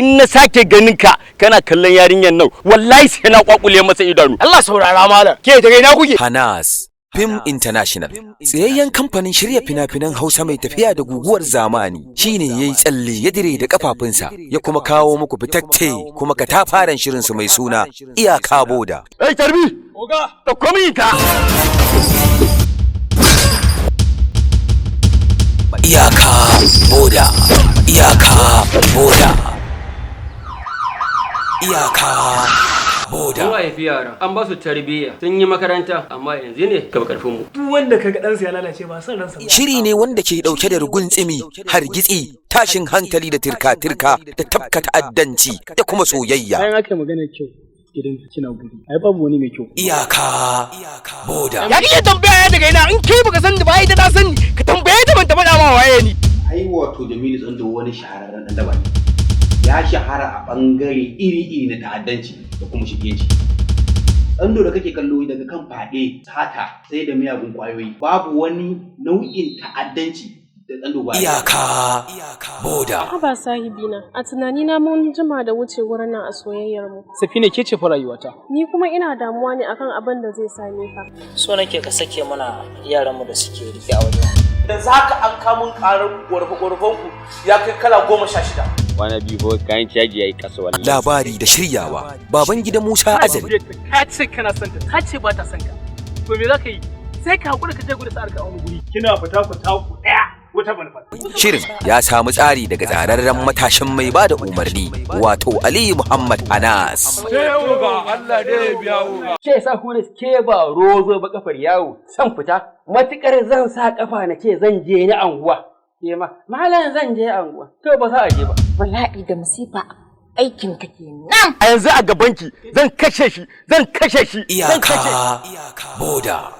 In na sake ganin ka kana kallon yarinyar nan, wallahi sai na kwakule masa idanu. Allah, saurara malam. Ke, daga ina kuke? Hanas Film International, tsayayyen kamfanin shirya fina-finan Hausa mai tafiya da guguwar zamani, shine ya yi tsalle ya dire da kafafunsa, ya kuma kawo muku fitacce kuma katafaren shirinsu mai suna Iyaka Boda. Ei, tarbi! Oga. Da komi ta. Iyaka Boda, Iyaka Boda, Iyaka Boda. Mun haifi yara, an ba su tarbiyya, sun yi makaranta, amma yanzu ne gaba karfin mu. Duk wanda kaga ɗansa ya lalace, ba son ransa ba. Shiri ne wanda ke dauke da rugun tsimi, hargitsi, tashin hankali da tirka-tirka da tafka ta'addanci da kuma soyayya. Bayan aka yi magana kyau, idan kina guri ai babu wani mai kyau. Iyaka Boda. Ya kike tambaya ya daga ina? In kai baka san da ba, ita ta sani. Ka tambaye ta, ban ta faɗa ma waye ni. Ai wato Jamilu Tsando wani shahararren dan daba ne. Ya shahara a bangare iri-iri na ta'addanci da kuma shigenci. Tsando da kake kallo, daga kan fade, sata, sai da miyagun kwayoyi, babu wani nau'in ta'addanci da Tsando ba. Iyaka Boda. Haba sahibina, a tunanina mun jima da wuce wurin nan a soyayyar mu. Safina, ke ce fa rayuwata. Ni kuma ina damuwa ne akan abin da zai same ka. So nake ka sake mana yaranmu da suke rike a wajen. Yanzu haka an kamun karar ƙorafe-ƙorafen ku ya kai kala 16. Kwana biyu ko kayan caji yayi kasa wallahi. Labari da shiryawa, baban gida Musa Azali. Ka ce kana son ta, ta ce ba ta son ka. To me za ka yi? Sai ka hakura, ka je gudu sa'ar ka a wani guri. Kina fita ku taku ɗaya wata manufa. Shirin ya samu tsari daga tsararren matashin mai bada umarni, wato Aliyu Muhammad Anas. Ke sa ku ke ba rozo ba kafar yawo, san fita, matukar zan sa kafa na ce zan je ni anguwa. Ke ma, malam, zan je anguwa. To ba za a je ba. Bala'i da masifa, aikin ka kenan. A yanzu a gabanki zan kashe shi, zan kashe shi, zan kashe. Iyaka Boda.